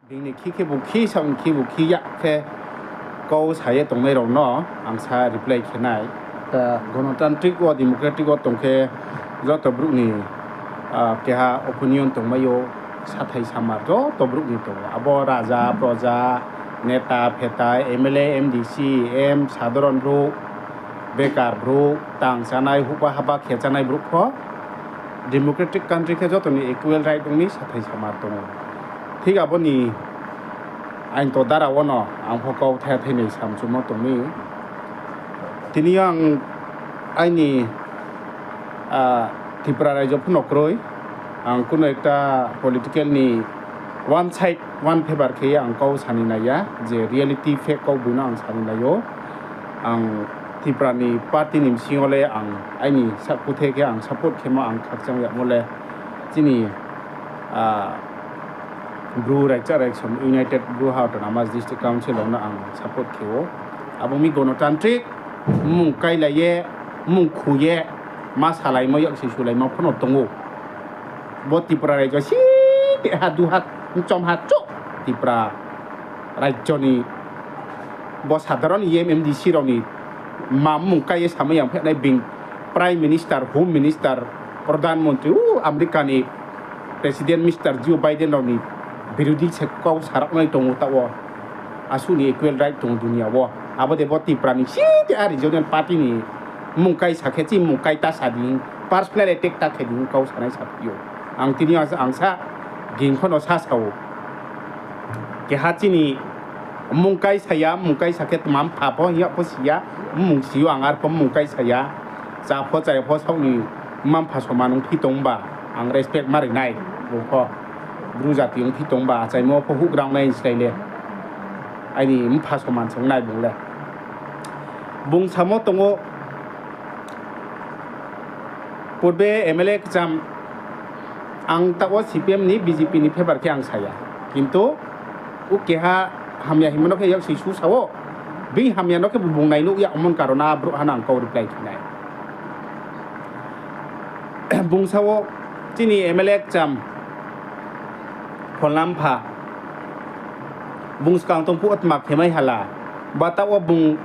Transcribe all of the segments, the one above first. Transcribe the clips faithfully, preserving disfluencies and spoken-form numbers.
Bini khi khebu khi, saoh ni khibu khi ya khe kau sa ye tongnai rao no ang sa reply khe nai. Gonotantrik wo, democratic wo tong khe joto brouh ni keha opinion tongmai ou, sathai samar joto brouh ni tong ou. Abo raja, proja, neta, pheta, M L A, M D C, M, sadharon brouh, bekar brouh, tang chánai, houhba haba khe chánai brouh pho democratic country khe joto ni equal right ong mi sathai samar tong ou. Thik abo ni ain to dara wono ang pho kau thai thai ni samchumo tong mi. Tini yo ang aini Tripura raijo pho no kroi, ang kuno ekta political ni one side, one favour khe ye ang kau sa ni nai ya, je reality fact kau boi no ang sa ni nai ou. Ang Tripura ni party ni bsing yo le ang aini sakuthe khe ang support khemo ang khakchang yagmo le chini Bru Raikcha Raiksom United Bru ha Autonomous District Council rao no ang support khe ou. Abo mi gonotantrik, mmung kailai ye, mmung khu ye, ma salaimo, yaksi sulaimo pho no tong ou. Bo Tripura raijo si, te ha du ha, mchom ha chouh, Tripura raijo ni bo sadharon M D C rao ni ma mmung kai ye samai yang phehnai bini Prime Minister, Home Minister, Pradhan Mantri, u America ni President Mister Joe Biden rao ni birodhi se kau saroknai tong ou taoh wo. Asuh ni equal right tong ou dunia wo. Abo de bo Tripura ni si te a regional party ni mmung kai sa khe chini mmung kai ta sa di, personal attack ta khe di kau sanai sa phi ou. Ang tini yo ang sa, ging pho no sa sa ou. Keha chini mmung kai sa ya, mmung kai sa khe tma mpha pho hing yag pho si ya, mmung si ou ang arpho mmung kai sa ya, chá pho chá ya pho saoh ni mma mpha soman ongphi tong ba, ang respect ma ri nai, bung pho Bru jati ongphi tong ba, achaimo pho houhgra ong nai slái le, aini mpha soman se ong nai bung le. Bung samo tong ou, purbe M L A kcham, ang taoh wo C P M ni B J P ni favour khe ang sa ya. Kintu, u keha hamya hingmo no khe yaksi su sa ou, bini hamya no khe bung nai nuh ya, omon karona brouhha no ang kau reply khe nai. Bung sa ou, chini M L A kcham, Pholnampha, bung skang tong phuh wo tma khe mai hala, ba taoh wo bung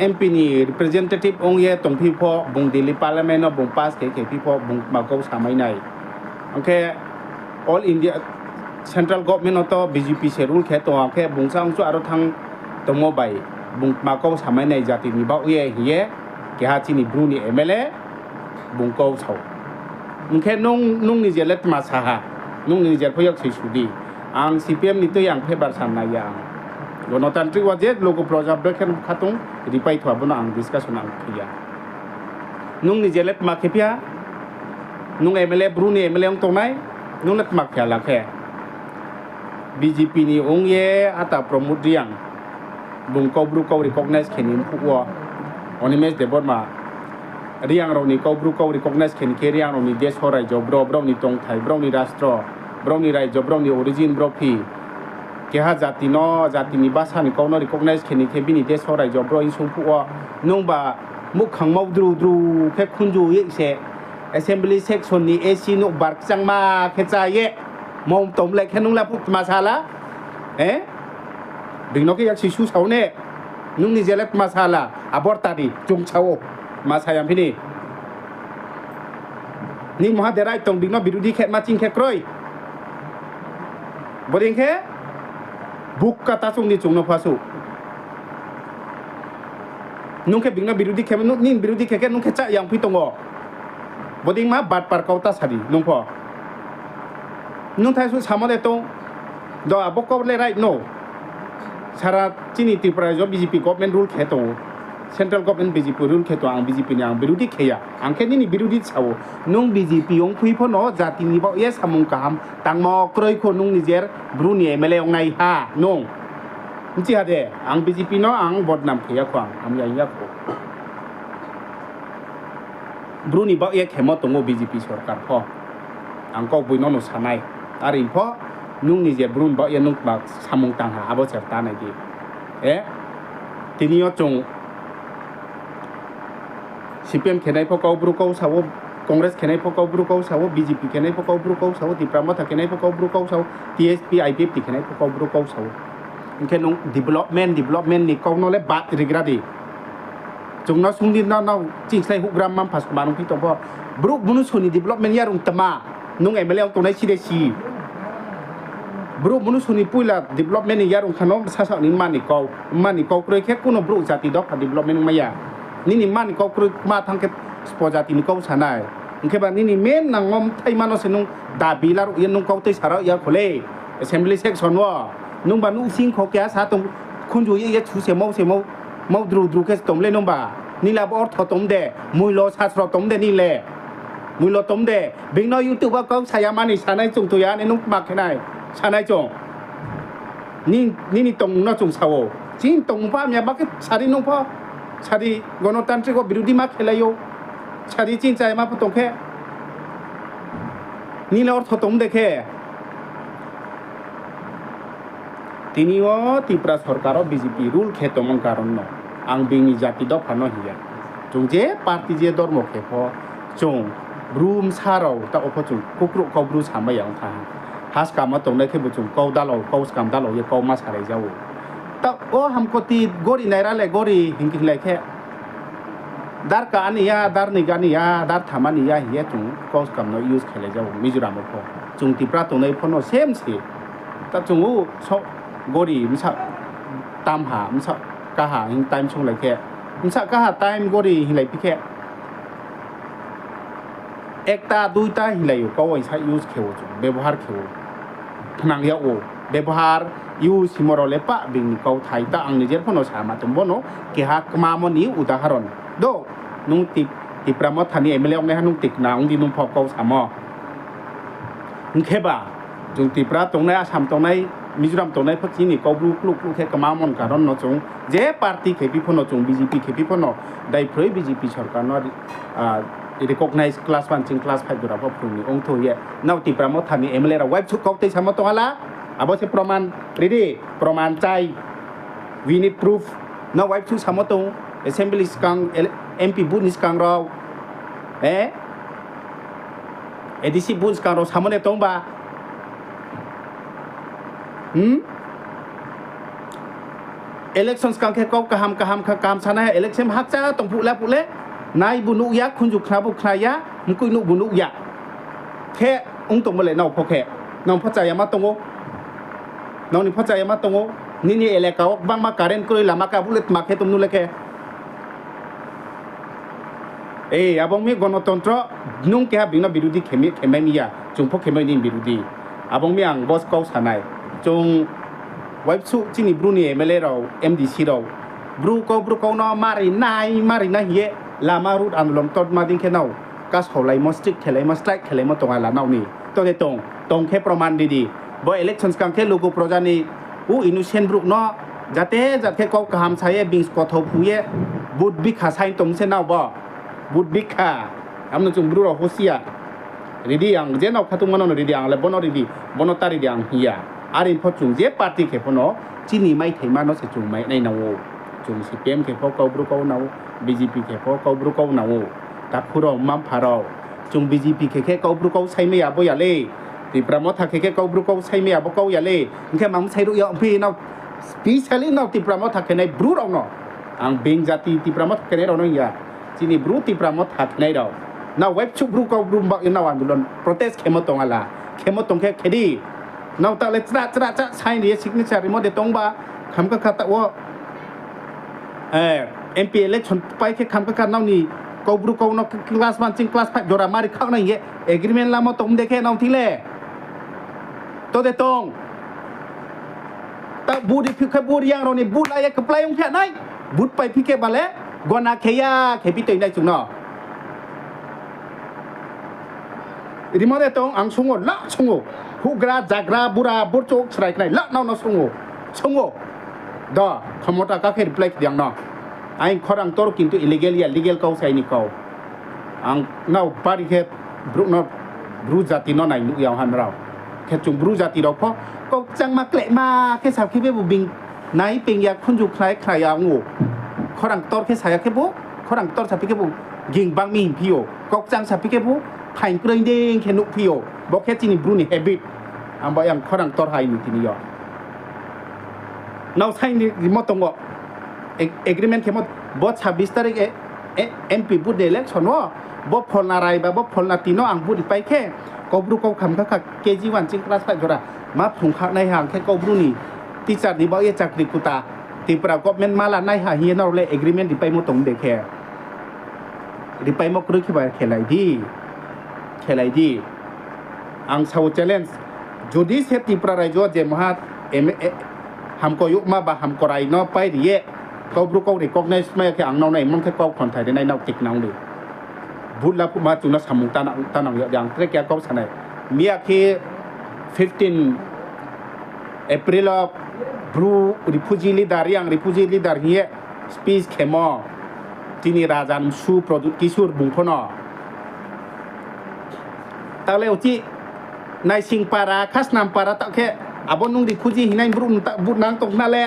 M P ni representative ong ye tongphi pho, bung Delhi Parliament no bung pass khe khe phi pho, bung tma kau samai nai. Ang khe all India central government no to B J P se rule khe tong, ang khe bung sa ongchu aro thanng tongmo bai, bung tma kau samai nai jati ni baoh ye hing ye, keha chini Bru ni M L A, bung kau sa ou. Hing khe nung, nung ni je le tma sa ha, nung ni je pho yaksi su di. Ang C P M ni tui ang favour sa nai ya ang. Gonotantrik wo je logo proja brekhe khatung ripai thua bo no ang discussion ang khe ya. Nung ni je le tma khe phi ha, nung M L A, Bru ni M L A ong tongnai, nung le tma khe hala khe. B J P ni ong ye ata Pramod Reang, bung Kaubru kau recognize khe ni phuh wo, Animesh Debbarma, Reang rao ni Kaubru kau recognize khe ni khe Reang rao ni deso raijo bro, brao ni tongthai, brao ni rastro, brao ni raijo, brao ni origin bro phi. Keha jati no, jati ni basa ni kau no recognize khe ni khe bini deso raijo bro hing sung phuh wo, nungba muhkhang maudru dru khe khunju ye se assembly section ni A C nouh bar kchangma khe chá ye, mom tom le khe nung le phuh tma sa hala? Bini no khe yaksi su sa ou ne, nung ni je le tma sa hala, abor ta di, chung sa ou, tma sa ya phi ni. Ni moha de right tong, bini no birodhi khe ma ching khe kroi. Bodei khe, bukka ta chung di chung no pha suh. Nung khe bini no birodhi khe, nini birodhi khe khe nung khe chá yang phi tong ou. Bodei ma batpar kau ta sa di, nung pho. Nung thai suh samo de tong. Do abo kau le right no. Sara chini Tripura raijo B J P government rule khe tong ou. Central government B J P rule khe tong, ang B J P ni ang birodhi khe ya. Ang khe nini birodhi sa ou. Nung B J P ongphi pho no jati ni baoh ye samung kaham tangmo kroi kho nung nijer Bru ni M L A ong nai ha nung. Bchi ha de, ang B J P no ang bodnam khe ya kho, ang hamya ya kho. Bru ni baoh ye khemo tong ou B J P sorkar pho. Ang kaugboino no sa nai. Are pho, nung nijer Bru ni baoh ye nung tma samung tang ha, abo se ta nai di. E, tini yo chung C P M khe nai pho Kaubru kau sa ou, Congress khenai pho Kaubru kau sa ou, B J P khenai pho Kaubru kau sa ou, Tipra Motha khenai pho Kaubru kau sa ou, T S P, I P F T khenai pho Kaubru kau sa ou. Hing khe nung development, development ni kau no le bat rigra di. Chung no sung di, no, no, ching slái houhgra mma-mpha sma nung phi tong pho. Brouh mnusu ni development yarung tma, nung M L A ong tongnai si de si. Brouh mnusu ni poila development ni yarung kha no sasa ni mma ni kau, mma ni kau kroi khe kuno brouh jati dopha development ongmai ya. Nini mma ni kau kroi kma thanng khe sbo jati ni kau sa nai. Hing khe ba nini main nangmo mthaima no se nung dabi laruh ye nung kau tei sa rao ya kho le. Assembly section wo nungba nuhsing kho keha sa tong, khunju ye ye chu se mau se mau, mau dru dru khe se tong le nungba. Nini le abo ortho tong de, muilo sasro tong de nini le. Muilo tong de, being no YouTube wo kau sa ya mani sanai chung tui ya ni nung tma khe nai, sanai chung. Ni, nini tongmung no chung sa ou. Chini tongmung pho hamya ba khe sadi nung pho, sadi gonotantrik wo birodi ma khelai ou. Sadi chini chayama pho tong khe. Nini le ortho tong de khe. Tini yo Tripura sorkar wo B J P rule khe tongmo ni karon no ang being ni jati dopha no hing ya. Chung je party je dormo khe pho, chung Bru bsa rao taoh wo pho chung kukruh kau Bru samai ya ong thanng ha. Haskam wo tongnai khebu chung kau dalao, kau skam dalao ye kau ma salai ja ou. Taoh wo hamkoti gori naira le gori hing khe hinglai khe. Dar ka ani ya, dar ni gani ya, dar tham ani ya hing ye chung kau skam no use khelai ja ou Mizoram wo pho. Chung Tripura tongnai pho no same se. Ta chung ou so gori bsa tamha, bsa kaha hing time sunglai khe. Bsa kaha time gori hinglai phi khe. Ekta, duita hinglai ou, kau uaingsa use khe ou chung, bebohar khe ou. Phnang yag ou, bebohar, use himo rao le pah being ni kauthai ta ang nijer pho no sama tong bo no, keha kmamo ni udaharon. Do, nung Ti-, Tipra Motha ni M L A ongnaha nung tikna ong di nung pho kau samo. Hing khe ba, chung Tripura tongnai, Assam tongnai, Mizoram tongnai pho chini Kaubru kluh kluh khe kmamo ni karon no chung je party khe phi pho no chung B J P khe phi pho no, daiphroi B J P sorkar no, ah, recognize class one ching class five jora pho phrung ni ongtho ye. Nrao Tipra Motha ni M L A rao waibsuh kau tei samo tong hala, abo se proman, ready, proman chai, we need proof. Nrao waibsuh samo tong, assembly skang, ele-, M P booth ni skang rao, eh? A D C booth skang rao samo ne tong ba. Hmm? Election skang khe kau kaham, kaham, kha-, kaham sanai ha, election hakcha tong phuh le phuh le, nai bu nuh ya, khunju khna bu khna ya, mkoih nuh bu nuh ya. Khe ong tongmo le nrao pho khe, nrao pho chaya ma tong ou. Nrao ni pho chaya ma tong ou. Nini elaka wo gbangma current kroi, lama kabuh le tma khe tong nu le khe. E, abo ong mi gonotontro, nung keha being no birodi khe mi, khe mai mi ya, chung pho khe mai ni birodi. Abo ong mi ang bo kau sanai. Chung waibsuh chini Bru ni M L A rao, M D C rao, Bru kau, Bru kau no mari nai, mari nai hing ye lama road andolon totma dei khe nrao kasaolaimo, strict khelaimo, strike khelaimo tong hala nrao ni. To de tong, tong khe proman ri di. Bo election skang khe lugu proja ni, u innocent brouh no, jate jat khe kau kaham sa ye, being kothou phu ye, vote bikha sign tong se nrao bo. Vote bikha. Abo no chung Bru rao husia. Ri di ang, je nrao khatungma no ri di ang, le bo no ri di, bo no ta ri di ang hing ya. Are pho chung je party khe pho no, chini maithaima no se chung mai nai nang ou. Chung C P M khe pho Kaubru kau nang ou, B J P khe pho Kaubru kau nang ou. Takhu rao, mma-mpha rao, chung B J P khe khe Kaubru kau saimai ya bo ya le. Tipra Motha khe khe Kaubru kau saimai ya bo kau ya le. Hing khe mang sai ruh ya ongphi nrao, specially nrao Tipra Motha khenai Bru rao no. Ang being jati Tipra Motha khenai rao no hing ya. Chini Bru Tipra Motha khenai rao. Nrao waibsuh Bru kau Bru bak ye nrao andolon protest khemo tong hala. Khemo tong khe khe di. Nrao ta le chra chra chra sign ri ye signature rimo de tong ba. Khamkha kha taoh wo, eh, M P election pai khe khamkha kha nrao ni Kaubru kau no class one ching class five jora mari khaoh nai hing ye agreement lamo tong de khe nrao thing le. To de tong. Ta vote ri phi khe vote yang rao ni vote la ye kplái ong phi nai. Vote pai phi khe ba le gona khe ya khe phi toi nai chung no. Rimo de tong ang sung ou, la sung ou. Houhgra, jagra, bura, burchouh, srai khnai, la nrao no sung ou. Sung ou. Do, khomota ka khe reply khe di ang no. Aing khorang tor kintu illegal ya, legal kau sai ni kau. Ang nrao bari khe brouh no, Bru jati no nai nuh ya ha nrao. Khe chung Bru jati rao pho, kau kchangma klehma khe sa khe bebu being nai peing ya khunju khnai khna ya ong ou. Khorang ktor khe sa ya khebu, khorang ktor sa phi khebu ging bang mi hing phi ou. Kau kchang saphi khe bo phaing kroi dei khe nuhphi ou. Bo khe chini Bru ni habit. Ang bo yang khorang ktor hai ni tini yo. Nrao saing ni rimo tong ou. Ag-, agreement khemo bo ছাব্বিশ তারিখ e, e, M P vote ni election wo, bo pholna rai ba, bo pholna ti no ang vote ripai khe, Kaubru kau kham kha kha K G one ching class five jora ma phrung kha nai ha, ang khe Kaubru ni teacher ni baoh ye chakri kuta, Tripura government ma la nai ha hing ye nrao le agreement ripaimo tong de khe. Ripaimo kroi khe ba khelai di. Khelai di. Ang sao challenge. Jodi se Tripura raijo je maha em-, e, hamkoi youhma ba hamkorai no pai ri ye, Kaubru kau recognize mai ya khe ang nrao nai mon khe kau khonthai ri nai nrao tikna ong di. Vote la phuma chung no samung tanang, tanang yag di ang tre keha kau sa nai. Miya khe fifteen April wo Bru refugee leader, Reang refugee leader hing ye speech khemo chini raja ni bsu Pradyot Kishore bung pho no. Taoh le uchih Naisingpara, Khasnampara taoh khe abo nung refugee hingnai brouh no ta-, vote nang tong khna le.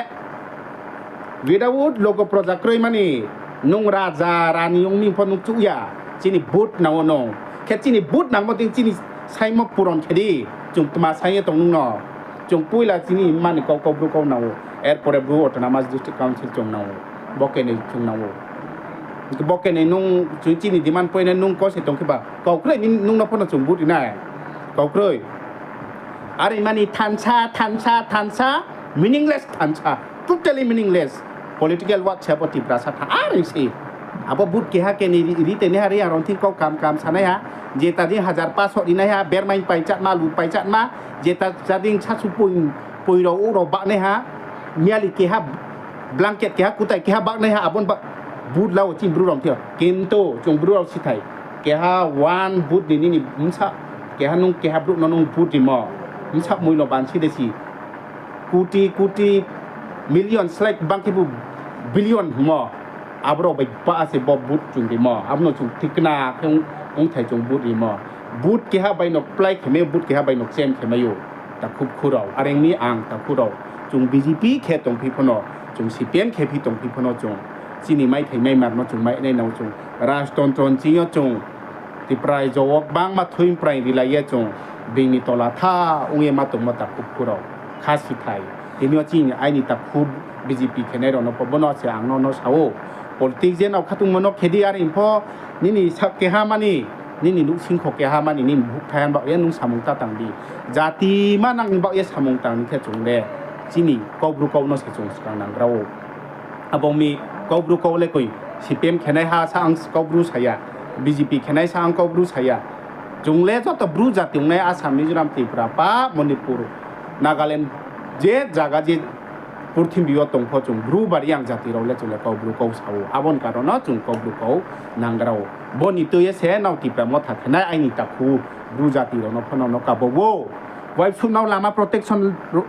Without logo proja kroi mani, nung raja rani ong mi pho nung chuh ya. Chini vote nang ou nung. Khe chini vote nangmo dei chini saingmo puron khe di. Chung tma saing ye tong nung no. Chung poila chini mani kau, Kaubru kau nang ou. Er pore Bru Autonomous District Council chung nang ou. Bo khe ni chung nang ou. Bo khe ni nung, chung chini demand point nai nung kau se tong khe ba. Kau kroi ni nung no pho no chung vote ri nai. Kau kroi. Are mani thansa, thansa, thansa, meaningless thansa, totally meaningless. Political work se abo Tiprasa tha, are se. Abo vote keha khe ni ri, ri tei nai ha, ri ang rao thing kau kam kam sa nai ha, jeta dei hajar paso ri nai ha, bermain paichatma, lu paichatma, jeta jadei sasu poi, poi rao ou rao bak nai ha, miali keha, blanket keha, kutai keha bak nai ha, abo ni ba-, vote la wo chini Bru rao thing yo. Kintu chung Bru rao sithai, keha one vote ni nini bsa, keha nung keha brouh no nung vote rimo, bsa moilo bansi de si. Koti koti, million slái bang khebu billion hingmo. Abo rao bai pa se bo vote chung rimo. Abo no chung tikna khe ong, ongthai chung vote rimo. Vote keha bai no kplái khe mai ou, vote keha bai no kchem khe mai ou. Takhu bkhu rao, are ong mi ang takhu rao. Chung B J P khe tongphi pho no, chung C P M khe phi tongphi pho no chung. Chini maithai maimar no chung mai nai nang ou chung. Rajtontro ni ching yo chung Tiprai jo wo gbangma thui prai rilai ye chung being ni tola tha ong ye ma tongmo takhu bkhu rao. Kha sithai. Tini yo chini aini takhu B J P khenai rao no pho bo no se ang no no sa ou. Politics je nao khatungmo no khe di, are pho nini sak keha mani, nini nuhsingkho keha mani, nini bhuk thaiha baoh ye nung samung ta tang di. Jati manang baoh ye samung tang di khe chung le chini Kaubru kau no se chung skang nanggra ou. Abo ong mi Kaubru kau le koi, C P M khenai ha sa ang Kaubru sa ya, B J P khenai sa ang Kaubru sa ya. Chung le joto Bru jati ongnai Assam, Mizoram, Tripura, pa Manipur, Nagaland, je zaga je purthimbi yo tong pho chung Bru ba Reang jati rao le chung le Kaubru kau sa ou. Abo ni karon no chung Kaubru kau nanggra ou. Bo ni tui ye se nrao Tipra Motha khenai aini takhu Bru jati rao no pho no no kabo ou. Waibsuh nrao lama protection ro-,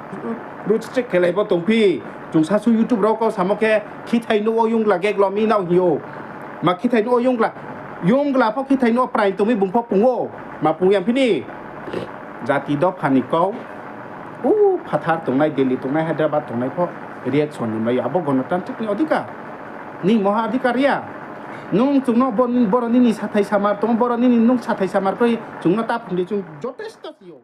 road strike khelai bo tongphi. Chung sasu YouTube rao kau samo khe khithai nuh wo yongla geklo mi nrao hing ou. Ma khithai nuh wo yongla, yongla pho khithai nuh wo prai tong mi bung pho pung ou. Ma pung ya phi ni. Jati dopha ni kau. U phathar tongnai, Delhi tongnai, Hyderabad tongnai pho reaction ni mai ou. Abo gonotantrik ni odhikar. Nini moha odhikar ya. Nung chung no bo-, boro nini sathai samar tong, boro nini nung sathai samar kroi, chung no ta phung di, chung jotesto si ou.